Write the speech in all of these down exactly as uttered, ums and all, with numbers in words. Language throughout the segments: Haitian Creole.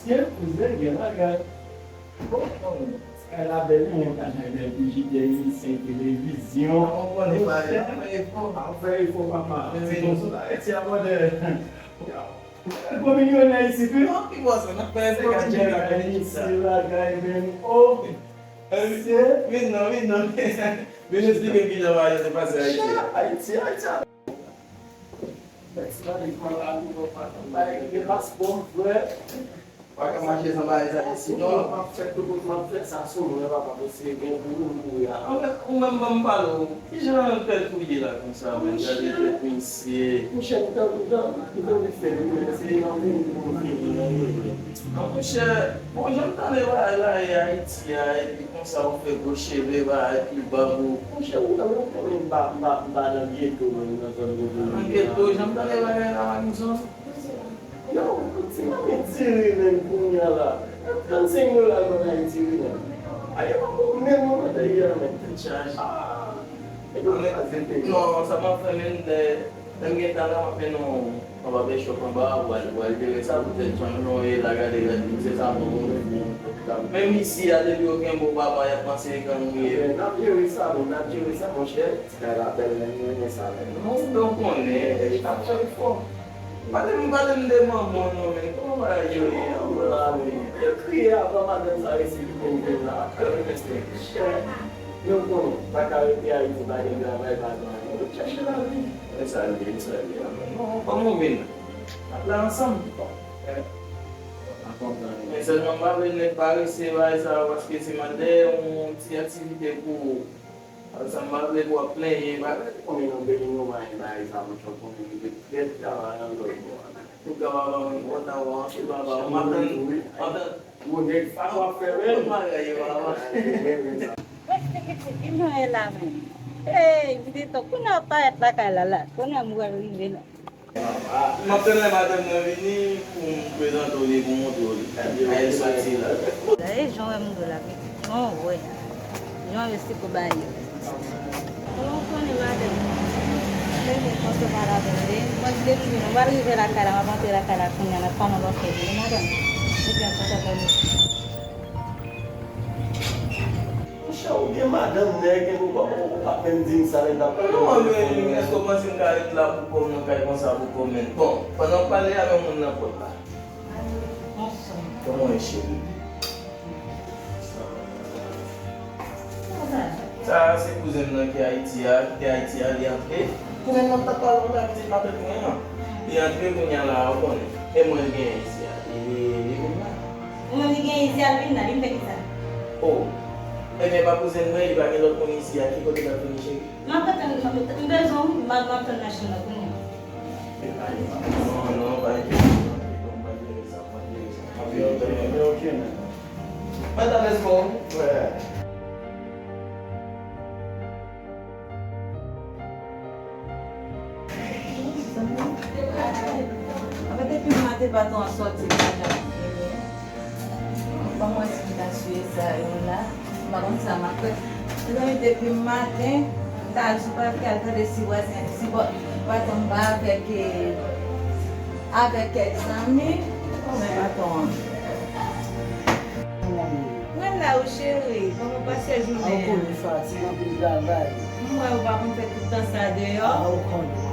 Sye kouzen gen bagay. Kay la bèl wi, men kay la bèl, bouji, bèl, sen, televizyon. Ou konnen bagay la, fè efò. Fè efò, papa. Ti konsola, e ti abòdè. Gwo milyonè isit wi. An ki bò sa, n ap fè efò, men bagay isit la, bagay menm. Oh. Vin non, vin non. Vin esplike m kijan bagay yo te pase Ayiti. Ayiti, Ayiti. Mèsi, pa de pran la, nou pa bay de paspò, frè. Pa ka mache san bagay sa isi, non. M ap fè tout, m ap fè sa sou mwen, papa, paske gen pou moun kouri a. Ou menm, ou menm, ban m pale w. Kijan tèt ou ye la konsa, menm? Gade tèt misye. Monchè, m tankou, m tankou, m tankou fè, se nan moun pou m fini, nan moun. An, monchè, bon, jan m tande bagay la ye Ayiti a, epi konsa ou fè gwo cheve, bagay, epi bab ou. Monchè, ou la, ou konnen m pa, m pa, m pa nan geto, menm, nan zòn geto. Nan geto, jan m tande bagay la, Madison? Yo, ti manmi diri, menm, kounye a la. Trannsenk dola l vann Ayiti, wi, menm. Ayo, menm, mwen te ye a, menm, tèt chaje. Ah, e pou m pa zete. Non, sa m ap fè, menm, lè, lè m gen tan la, m ap mennen w anba bèchòp anba, ou al, ou al jere sa poutèt jan nou ye la, gade, gade, se sa bon, bon, bon. Menm isi a, depi yo kenbe w papa, y ap panse e gang ou ye. N ap jere sa, bon, n ap jere sa, monchè. Ti kay la bèl, men m renmen sa, men. Non, ou konnen, n ap fè efò. Pale m, pale m de manman w non, men. Kòman bagay yo ye anba la, men? Yo kriye avan madanm sa resi vin vin la. Monchè, nou konnen, pa ka rete Ayiti, pa gen travay, pa gen anyen. Nou chache lavi. E sa l ye, e sa l ye. Non, kòman w vin? N ap la ansanm. Men sèlman m pa vle nèg parese bagay sa yo, paske se mande yon ti aktivite pou, sa m pa vle pou w ap plenyen, bagay. Konnen nan peyi nou pa gen bagay sa, monchè, konnen nou te trè travay nan lòt bò a. Nou ka pa ban mwen kontan w anpil, papa. M ap tann, m ap tann. Gwo nèg sa w ap fè, men. Tout bagay yo, papa. Ki jan e la menm? Hey, Vizito, kounye a w parèt lakay la, la. Kounye a m wè w rive la. M ap tann lè madanm nan vini pou m prezante w li, pou m montre w li. Lè l soti la. Gade jan w wè m do la, wi. Jan w wè. Jan w wè siko ba yo. Kòman w konnen madanm? Mwen gen konsè pa la tande. Mwen vle vini, nou pral rive lakay la, m ap antre lakay la kounye a, n ap pale anba fè vini, madanm. Ebyen, konsè pa nou. Monchè, ou gen madanm nèg, epi ou pa, ou pa menm di m sa lè n t ap pale nan telefòn. Non, men èske w panse m ka ret la pou kò m nan kay konsa pou kò m menm? Bon, pandan w pale a, men moun nan pòt la. Kòman w ye, cheri? Sa a se kouzen m nan ki Ayiti a, ki te Ayiti a, li antre. Kouzen m nan m t ap pale w la, pitit matant mwen an. Li antre kounye a la, ou konnen. E mwen l genyen isi a. Li, li vin la. Ou menm li genyen isi a, l vin la, li vin fè kisa? Oh. Ebyen, pa kouzen mwen, li pa gen lòt moun isi a. Ki kote l ap vini, cheri? M ap tann, m, m bezwen w, m ap, m ap tann machin nan kounye a. Non, non, pa enkyete w, pa enkyete w, m pral jere sa, m pral jere sa. Ok, ok, ok, ok, man. Madanm, let's go. Anfèt, depi maten, patwon an sòti, li pa janm vini. Ban m wè si m ta siye sa yo la. M pa konn sa m ap fè. Mezanmi, depi maten, m ta al sou papye, al tande si vwazen, si bò, patwon m pa avèk, eh, Avèk kèk zanmi. Kòman patwon an? Mwen la wi cheri, kòman w pase jounen an? Ou konnen fatig, anpil travay. M wè ou pa konn fè tout tan sa deyò. A, ou konnen.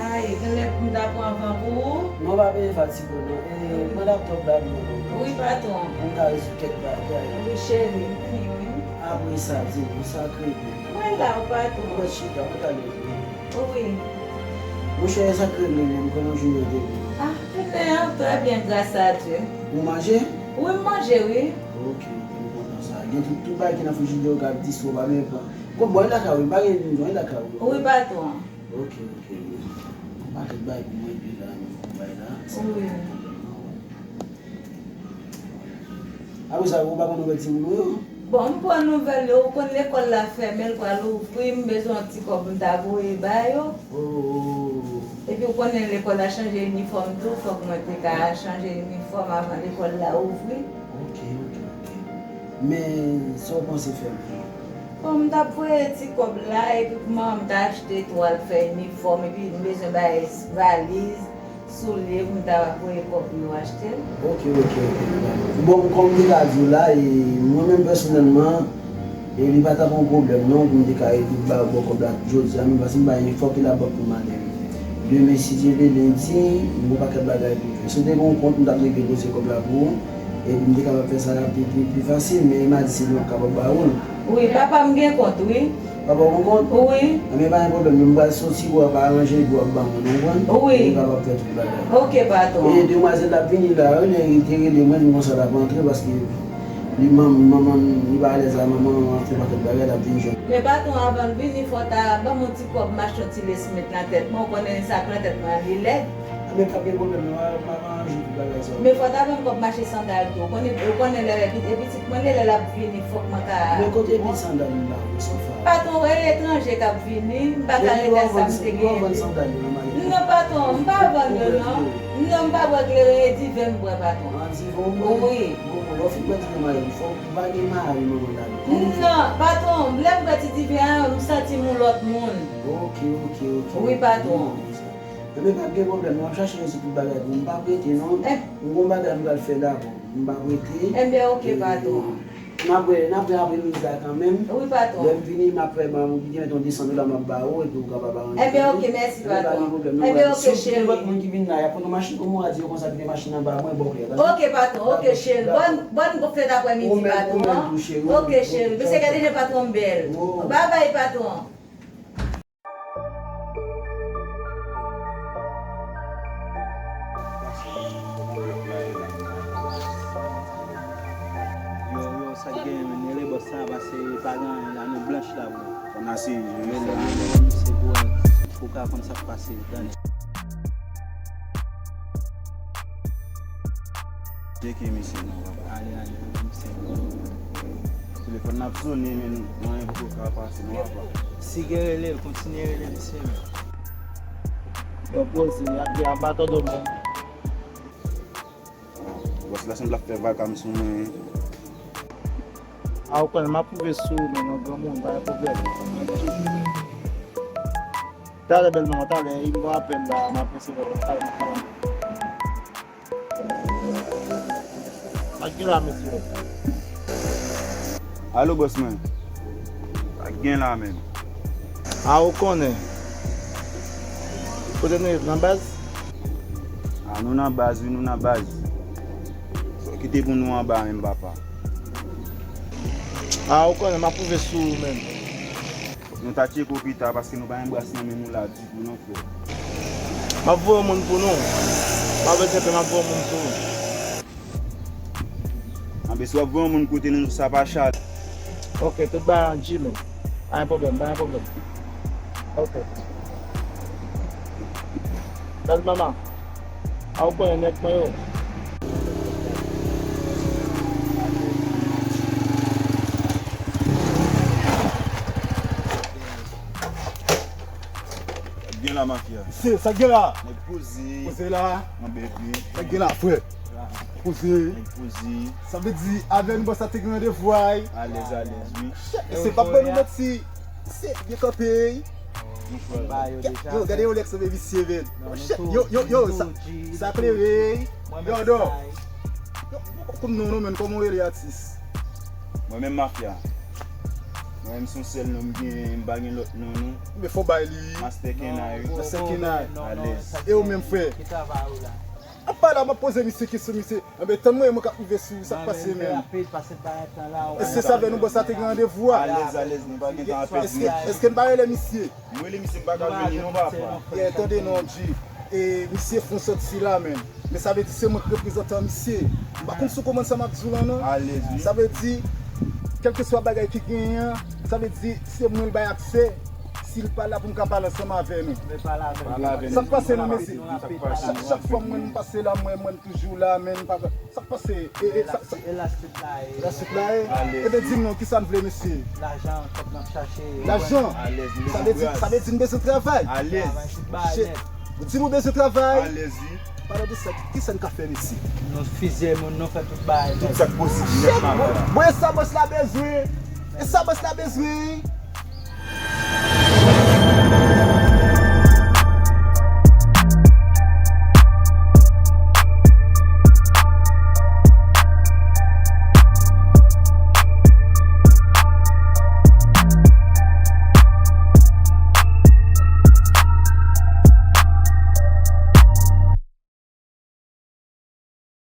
Ay, genlè pou m ta pran van pou ou? Non, pa bezwen fatige w non. E, pran laptòp la pou mwen non. Wi, patwon. Pou m ta rezoud kèk bagay. Wi, cheri, m vini wi. Apre sa, di m, sa k regle? Mwen la wi, patwon. Mwen chita, mwen ta leve. Wi. Monchè, sa k regle menm? Kòman jounen an te ye? Ah, jounen an trè byen, gras a Dye. Ou manje? Wi, m manje, wi. Ok, ok, m kontan sa. Gen tout, tout bagay ki nan frijidè ou ka dispo, pa bezwen pran. Bon, bò lakay ou, pa gen nou, lakay ou. Wi, patwon. Ok, ok, wi. Yon pakèt bagay pou mwen, epi la, nou fè bagay la. Wi. Apre sa, ou pa konn nouvèl timoun ou yo? Bon, m pran nouvèl yo, ou konn lekòl la fèmen, l pral ouvri, m bezwen yon ti kòb m ta voye ba yo. Oh, oh, oh. Epi ou konnen lekòl la chanje inifòm tou, fòk mwen te ka chanje inifòm avan lekòl la ouvri. Ok, ok, ok. Men, sa w panse fè menm? Bon, m t ap voye ti kòb la, epi pou manman m ta achte twal fè inifòm, epi m bezwen bay valiz, soulye pou m ta voye kòb pou yo achte l. Ok, ok, ok. Bon, kòm m te ka di w la, e, mwen menm pèsonèlman, e li pa t ap yon pwoblèm non pou m te ka ede ba, ba w kòb la jodi a menm, paske m pa gen fòk e labòk pou m ale. Demen, si Dye vle, lendi, m gon pakèt bagay pou fè. Si w te gen yon kont, m t ap regle dosye kòb la pou ou, epi m te kapab fè sa rapid, pi, pi fasil, men e madi sèlman m kapab ba ou l. Wi, papa m gen kont, wi. Papa w gen kont? Wi. Enben, pa gen pwoblèm, m pral soti pou w ap aranje, pou w ap ban mwen, ou konprann? Wi. Pou m kapab fè tout bagay. Ok, patwon. E demwazèl la ap vini la, wi, lè li te rele mwen, li di m konsa l ap antre, paske li, man-, manman, li pa alèz a manman, anfen, pakèt bagay, l ap vin jwenn. Men patwon, avan l vini, fò w ta ban m yon ti kòb, m achte yon ti lace mèt nan tèt mwen, ou konnen sa k nan tèt mwen an, li lèd. Men pa gen pwoblèm non, m ap, m ap aranje tout bagay sa yo. Men fò w ta ban m kòb m achte sandal tou. Ou konnen, ou konnen lè, lè pitit mwen, lè, lè l ap vini, fòk mwen ka. Men kote pitit sandal m ba ou, Sofa? Patwon, e etranje k ap vini, m pa ka rete ak sa m te genyen. Men ou vann sandal yo nan mayo? Non, patwon, m pa vann yo non. Non, m pa bwè kleren, e diven m bwè, patwon. Ah, diven w bwè? Wi. Bon, bon, lè w fin bwè diven mayo, fò w pa gen mari manman dam. Non, patwon, lè m bwè ti diven an, m santi m yon lòt moun. Ok, ok, ok. Wi, patwon. Enben, pa gen pwoblèm, nou ap chache rezoud tout bagay pou m. M p ap rete non. M gon bagay m pral fè la pou m. M p ap rete. Enben, ok, patwon. N ap wè, n ap wè aprè midi a kanmenm. Wi, patwon. Lè m vini, m ap fè, m ap gen yon desann la, m ap ba ou, epi ou kapab aranje. Enben, ok, mèsi, patwon. Enben, pa gen pwoblèm, non. Enben, ok, cheri. Si gen lòt moun ki vin la, y ap pran yon machin, kòman w a di yo konsa ki gen machin anba mwen, bon, frè. Ok, patwon, ok, cheri. Bòn, bòn fèt aprèmidi, patwon. Ou menm tou, cheri. Ok, cheri. Mesye, gade jan patwon m bèl. Babay, patwon. Yo, yo, sa k genyen, men, rele bòs sa, paske pa gen anyen la, nou blanch la, bro. Fò n eseye jere sa. Rele, rele, misye, pou, pou ka konn sa k pase, tande. Tcheke misye non, papa. Ale, ale, misye. Telefòn nan ap sone, men anyen poko ka pase non, papa. Sige rele l, kontinye rele misye, men. Yo poze, y ap gen anba todo, men. Bòs la sanble ap fè vakam sou mwen. A, ou konnen, m ap pwouve sou ou, men non, granmoun, pa gen pwoblèm. Talè, bèl manman, talè, m bon apèl la, m ap resevwa talè. Sa k gen la, mesye? Alo, bòs mwen. Sa k gen la menm? A, ou konnen. Kote nou ye, nan baz? A, nou nan baz, wi, nou nan baz. Sa w kite pou nou anba menm, papa? A, ou konnen, m ap pwouve sou ou menm. Fòk nou ta tcheke w pita, paske nou pa gen bras nan men nou la ditou non, frè. M ap voye yon moun pou nou. Pa bezwen pè, m ap voye yon moun pou ou. Anben, si w ap voye yon moun kote nou, sa pa chal. Ok, tout bagay an G, men. Pa gen pwoblèm, pa gen pwoblèm. Ok. Bèl manman. A, ou konnen nèg mwen yo. Sa k gen la, mafya? Se, sa k gen la? Nèg poze. Poze la. Anben, byen. Sa k gen la, frè? Poze. Nèg poze. Sa vle di, avè nou, bòs la te gen randevou a. Alèz, alèz, wi. E se p ap ban nou manti. Se byen kanpe. Yo, gade Rolex nan men misye, men. Yo, yo, yo, sa klere. Yo, yo. Yo, m poko konn non, non, men kòman w rele atis? Mwen menm Mafya. Mwen menm se yon sèl non m gen, m pa gen lòt non, non. Men fò bay li. Master Kenay, wi. Master Kenay. Alèz. E ou menm, frè? Ap pale la, m ap poze misye kesyon, misye. Enben, tann mwen, mwen k ap rive sou sa k pase menm. Èske sa vle nou bò sa te gen randevou a? Alèz, alèz, nou pa gen tan ap pèdi. Èske, èske n pa rele misye? M rele misye, m pa ka jwenn li non, papa. Yeah, tande non, G. E misye fon sòt sila, menm. Men sa vle di se mwen k reprezantan misye. M pa konn si w konprann sa m ap di w lan, non. Alèz, wi. Sa vle di, kèlkeswa bagay ki genyen an, sa vle di se mwen l bay aksè. Si l pa la pou m ka pale ansanm avè nou. Sa k pase non, mesye? Chak, chak fwa mwen m pase la, mwen, mwen m toujou la, men m pa, sa k pase? E, e, sa, sa, elastik la, e. Elastik la, e. Alèz. Ebyen, di m non, kisa n vle, mesye? Lajan, kòb n ap chache. Lajan. Alèz, nou bezwen kouraz. Sa vle di, sa vle di n bezwen travay. Alèz. Travay tout bagay nèt. Ou di nou bezwen travay. Alèz, wi. Pale de sa, kisa n ka fè, mesye? Nou fizye moun, nou fè tout bagay nèt. Tout sa k posib nèt, papa. Bon, e sa bòs la bezwen? E sa bòs la bezwen?